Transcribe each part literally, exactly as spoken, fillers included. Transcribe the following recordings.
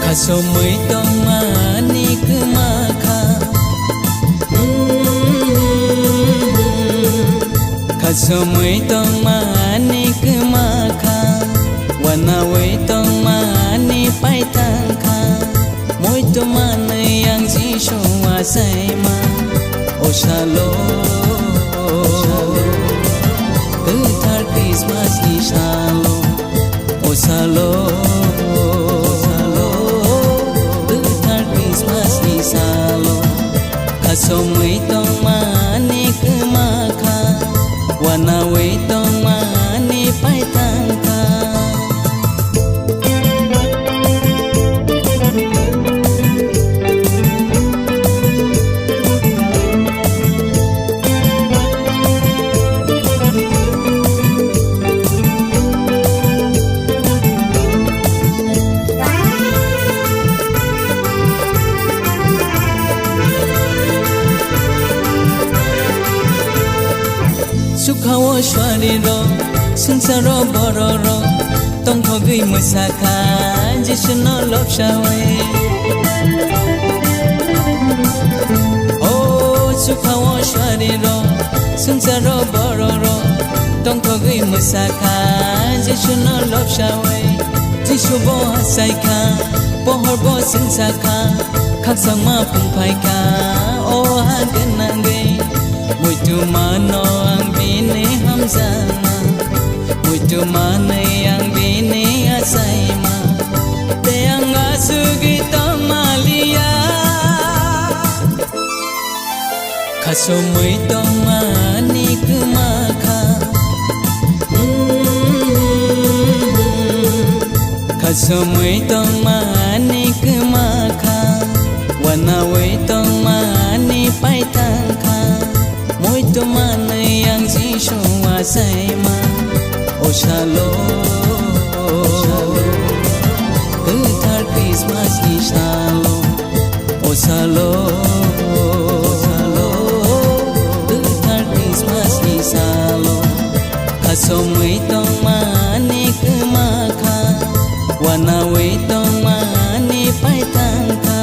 Khasomwi tongmani kwma kha. Khasomwi tongmani kwma kha. Wanawi tongmani paithang kha. Muitu manwi ang Jisu achaima. O salo, kwthar Christmas ni salo. O salo, kwthar Christmas ni salo. Khasomwi tongmani kwma kha. Wanawi tongmani paithang kha. Sukha o suari rok, swngcharo borok rok, tongthogwi mwsa kha Jisu no lobsawi. O sukha o suari rok, swngcharo borok rok, tongthogwi mwsa kha Jisu no lobsawi. Jisu bo achai kha, pohor bo chwngsa kha, khakchangma phung phai kha o ha gwnangwi. Muitu mano ang bini hamjakma, muitu manwi ang bini achaima, tei ang asugwi tongma liya. Khasomwi tongmani kwma kha. Khasomwi tongmani kwma kha. Wanawi tongmani paithang kha. Muitu manwi ang Jisu achaima. O salo, kwthar Christmas ni salo. O salo, kwthar Christmas ni salo. Khasomwi tongmani kwma kha. Wanawi tongmani paithang kha.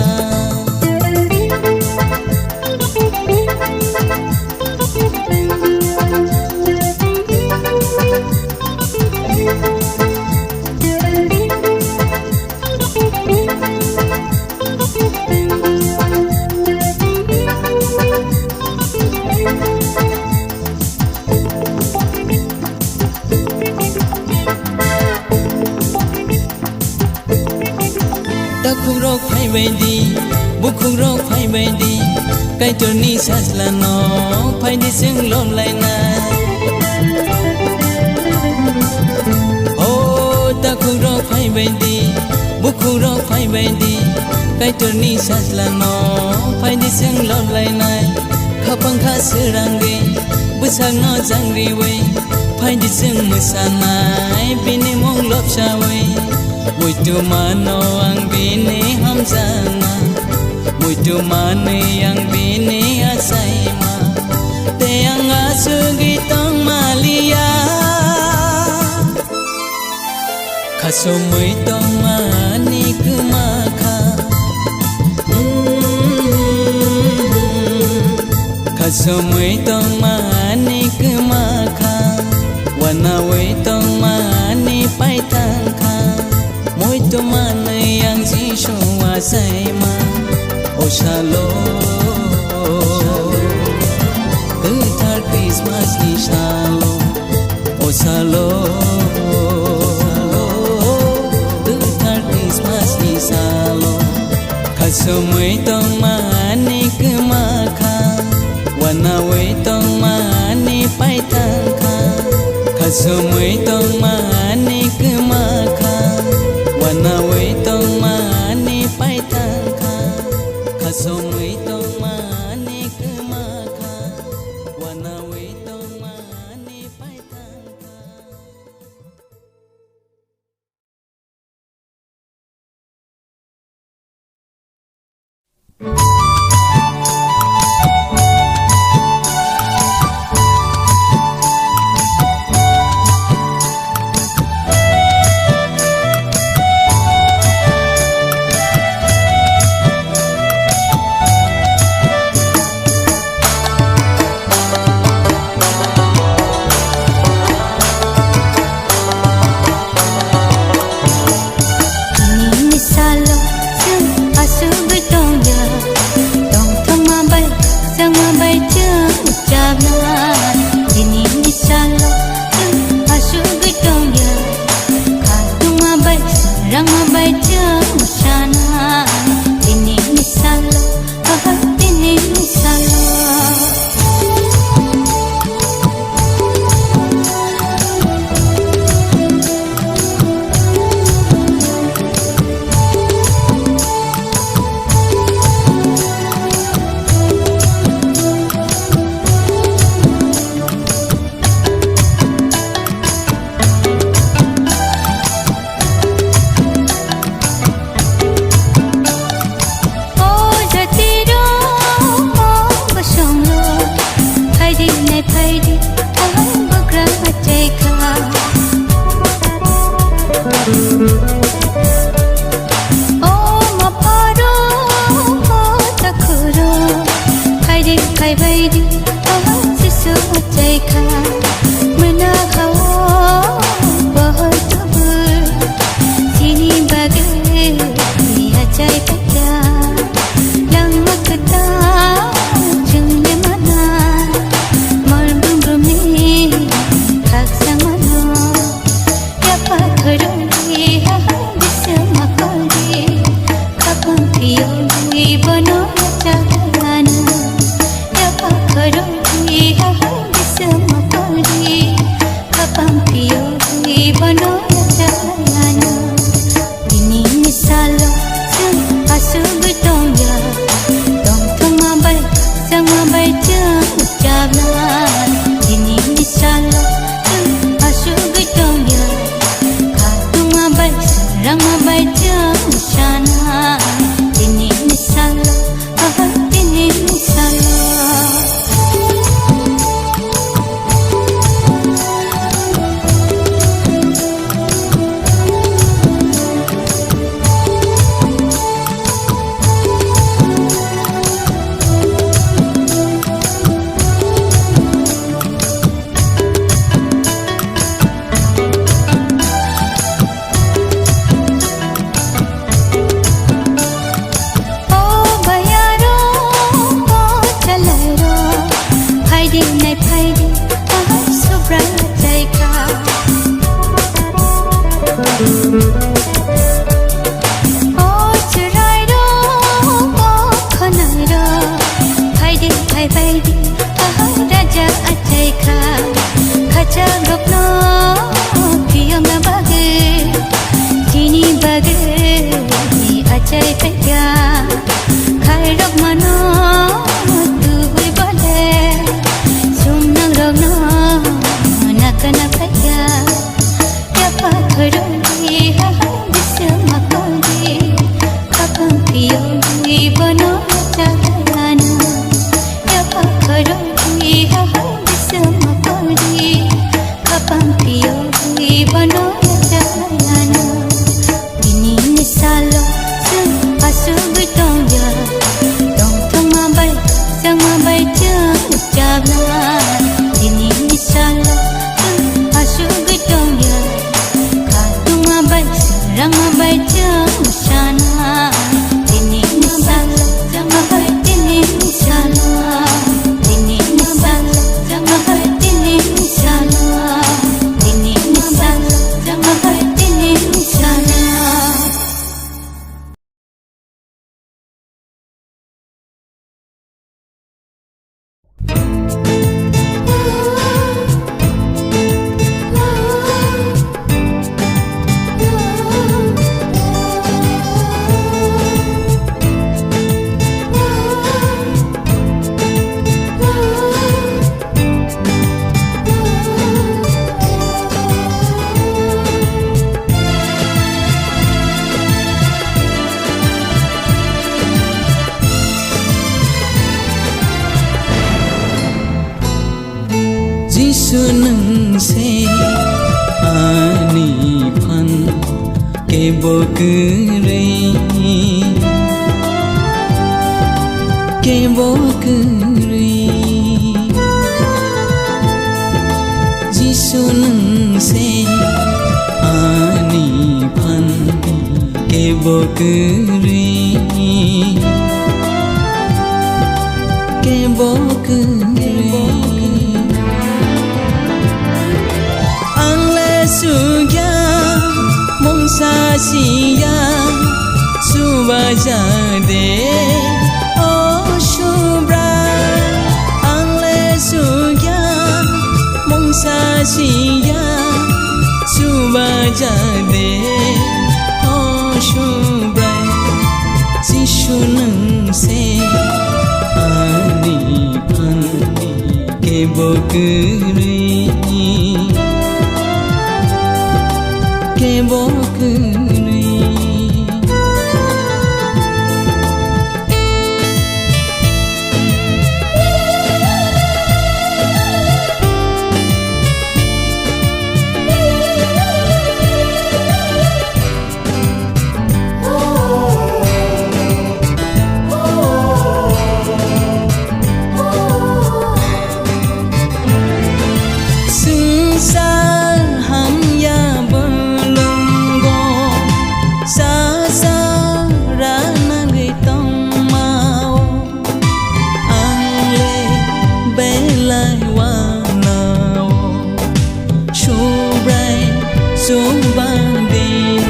Takhukrok phai bai di, bukhukrok phai bai di, Kaitorni sajlano phai di chwng loblainai. O takhukrok phai bai di, bukhukrok phai bai di, Kaitorni sajlano phai di chwng loblainai. Khapang kha swrangwi, bwsakno jangriwi, phai di chwng mwsanai, bini mung lobsawi. Muitu mano ang bini hamjakma, muitu manwi ang bini achaima, tei ang asugwi tongma liya. Khasomwi tongmani kwma kha. Khasomwi tongmani kwma kha. Wanawi tongmani paithang kha. Muitu manwi ang Jisu achaima. O salo, kwthar Christmas ni salo. O salo, kwthar Christmas ni salo, khasomwi tongmani kwma kha, wanawi tongmani paithang kha, khasomwi tongmani O chwrairok, o khwnairok, phaidi, phaibaidi, aha raja achai kha. Khachagokno phiyokna bagwi, chini bagwi achai phaikha. Khairok mano tubui bole, sumnangrokno nakana phaikha. Yapha khoroknwi ha ha bising makoldi, khapang phiyoknwi bono chaklano. Yapha khoroknwi ha ha bising makoldi, khapang phiyoknwi bono chaklano. Tini ni salo chwng asugwi tongya, tongthokma bai, chwngma bai chwng chabla. Tini ni salo chwng asugwi tongya, khatungma bai, swrangma bai chwng sana. Tini ni salo chwngma bai, tini ni salo, tini ni salo chwngma bai, tini ni salo, tini ni salo chwngma bai, tini ni salo. Jisu nwng se ani phan kebo kwrwi, kebo kwrwi. Jisu nwng se ani phan kebo kwrwi, kebo kwrwi. Ang le sugya mungsa siya, subaja de o Subrai. Ang le sugya mungsa siya, subaja de o Subrai. Jisu nwng se ani phan kebo kwrwi, kebo kwrwi. Swngchar hamya bolongo cha cha ranagwi tongmao. Ang le belai wanao, Subrai chubang din.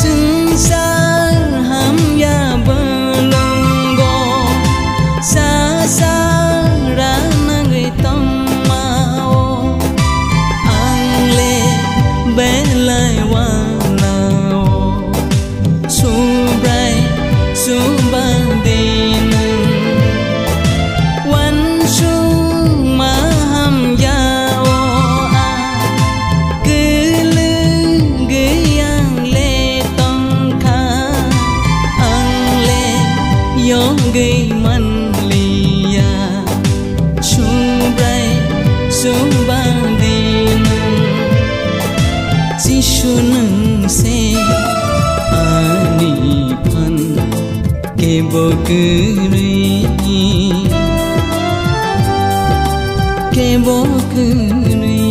Swngchar hamya bolongo cha cha ranagwi tongmao. Ang le belai wanao, Subrai chubang din. Wansukma hamya o a kwlwng gwi ang le tongkha. Ang le yogwi manliya. Subrai chubang din. Jisu nwng se ani phan kebo kwrwi, kebo kwrwi.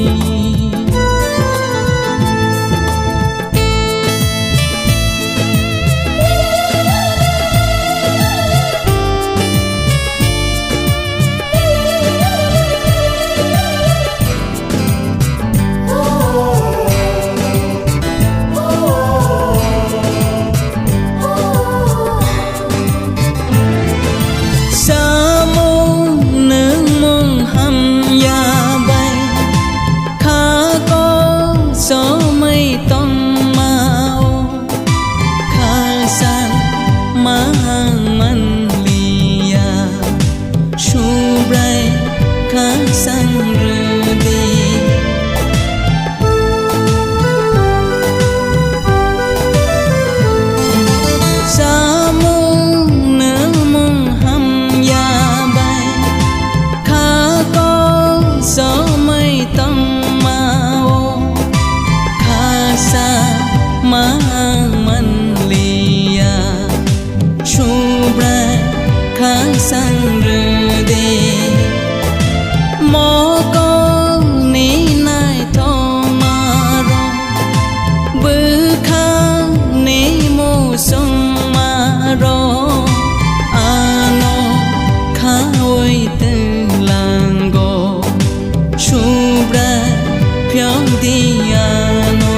Subrai khasang rwdi. Samung nwngmung hamya bai kha kok somoi tongmao khasa mang manliya. Subrai khasang rwdi. Mokolni naithokmarok, bwkhakni muchungmarok, ano khaui twlango. Subrai phiyokdi ano.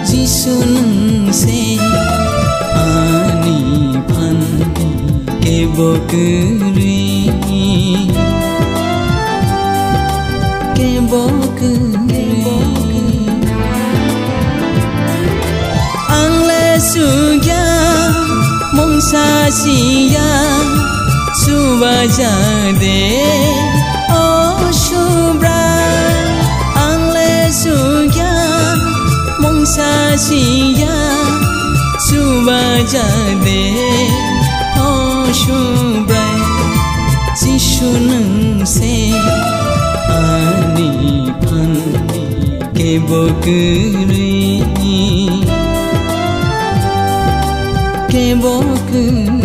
Jisu nwng se ani phan kebo kwrwi, kebo kwrwi. Ang le sugya, mungsa siya, subaja de, o Subrai. Ang le sugya, mungsa siya, subaja de, o Subrai. Jisu nwng se ani phan kebo kwrwi, kebo kwrwi.